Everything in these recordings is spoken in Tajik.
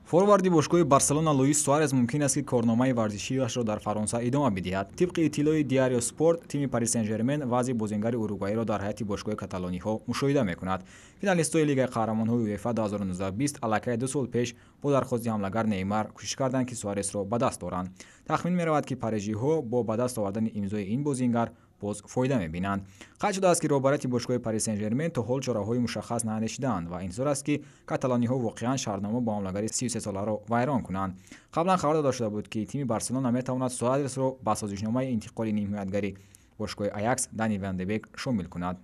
Форварди бошгоҳи Барселона Луис Суарес мумкин аст, ки корномаи варзишиашро дар Фаронса идома бидиҳад. Тибқи иттилои Диарио Спорт, тими Пари Сен-Жермен вазъи бозингари уругваиро дар ҳайати бошгоҳи каталониҳо мушоҳида мекунад. Финалистҳои Лигаи қаҳрамонҳои УЕФА 2019-20 аллакай 2 сол пеш бо дархости ҳамлагар Неймар кӯшиш карданд, ки Суаресро ба даст оранд. Тахмин меравад, ки парижиҳо бо ба даст овардани имзои ин бозингар боз фоида мебинанд. Қайд шудааст, ки роҳбарияти бошгоҳи Пари Сен-Жермен то ҳол чораҳои мушаххас наандешидаанд ва интизор аст, ки каталониҳо воқеан шартнома бо ҳамлагари 33-соларо вайрон кунанд. Қаблан хабар дода шуда буд, ки тими Барселона метавонад Суаресро ба созишномаи интиқоли нимҳимоятгари бошгоҳи Аякс Дани ван де Бек шомил кунад.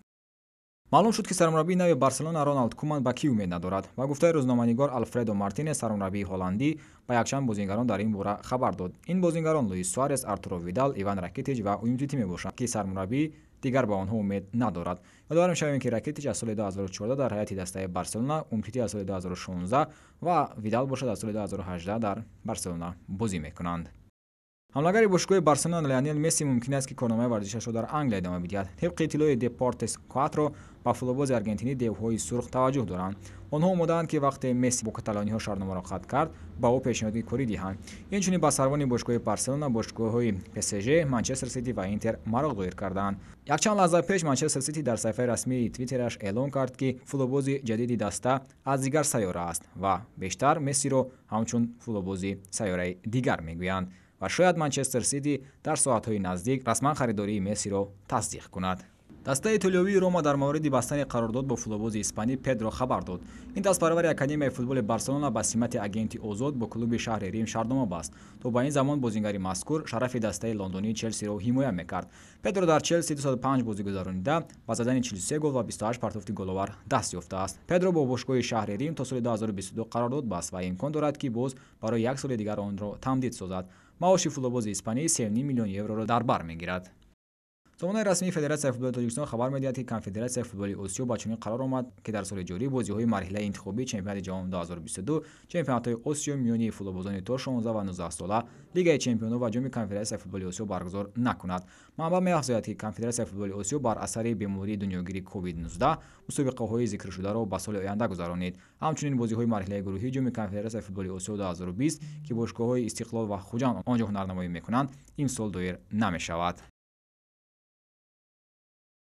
Маълум шуд, ки сармураббии нави Барселона Роналд Куман ба кӣ умед надорад. Ба гуфтаи рӯзноманигор Алфредо Мартинес, сармураббии ҳолландӣ ба якчанд бозингарон дар ин бора хабар дод. Ин бозингарон Луис Суарес, Артуро Видал, Иван Ракитич ва Умтити мебошанд, ки сармураббӣ дигар ба онҳо умед надорад. Ёдовар мешавем, ки Ракитич аз соли 2014 дар ҳайати дастаи Барселона, Умтити аз соли 2016 ва Видал бошад, аз соли 2018 дар Барселона бозӣ мекунанд. Ҳамлагари бошгоҳи Барселона Лионел Месси мумкин аст, ки корномаи варзишашро дар Англия идома бидиҳад. Тибқи иттилои Депортес Кватро, ба футболбози аргентинӣ девҳои сурх таваҷҷӯҳ доранд. Онҳо омодаанд, ки вақте Месси бо каталониҳо шартномаро қатъ кард, ба ӯ пешниҳоди корӣ диҳанд. Инчунин ба сарвони бошгоҳи Барселона бошгоҳҳои ПСЖ, Манчестер Сити ва Интер мароқ доир кардаанд. Якчанд лаҳза пеш Манчестер Сити дар саҳифаи расмии Твиттераш эълон кард, ки футболбози ҷадиди даста аз дигар сайёра аст ва бештар Мессиро ҳамчун футболбози сайёраи дигар мегӯянд ва шояд Манчестер Сити дар соатҳои наздик расман харидории Мессиро тасдиқ кунад. Дастаи итолиёвии Рома дар мавриди бастани қарордод бо футболбози испанӣ Педро хабар дод. Ин дастпарвари академияи футболи Барселона ба симати агенти озод бо клуби шаҳри Рим шартнома баст. То ба ин замон бозингари мазкур шарафи дастаи лондонии Челсиро ҳимоя мекард. Педро дар Челси 205 бозӣ гузаронида, ба задани 43 гол ва 28 партофти головар даст ёфтааст. Педро бо бошгоҳи шаҳри Рим то соли 2022 қарордод баст ва имкон дорад, ки боз барои як соли дигар онро тамдид созад. Маоши футболбози испанӣ 3,5 миллион евроро дар бар мегирад. Сомонаи расмии Федератсияи футболи Тоҷикистон хабар медиҳад, ки Конфедератсияи футболи Осиё ба чунин қарор омад, ки дар соли ҷорӣ бозиҳои марҳилаи интихобии чемпионати ҷаҳон 2022, чемпионатҳои Осиё миёни футболбозони то 16 ва 19 сола, Лигаи чемпионҳо ва Ҷоми Конфедератсияи футболи Осиё баргузор накунад. Манбаъ меафзояд, ки Конфедератсияи футболи Осиё бар асари бемории дунёгири COVID-19 мусобиқаҳои зикршударо ба соли оянда гузаронид. Ҳамчунин бозиҳои марҳилаи гурӯҳии Ҷоми Конфедератсияи футболи Осиё 2020, ки бошгоҳҳои Истиқлол ва Хуҷанд он ҷо ҳунарнамоӣ мекунанд, имсол доир намешавад.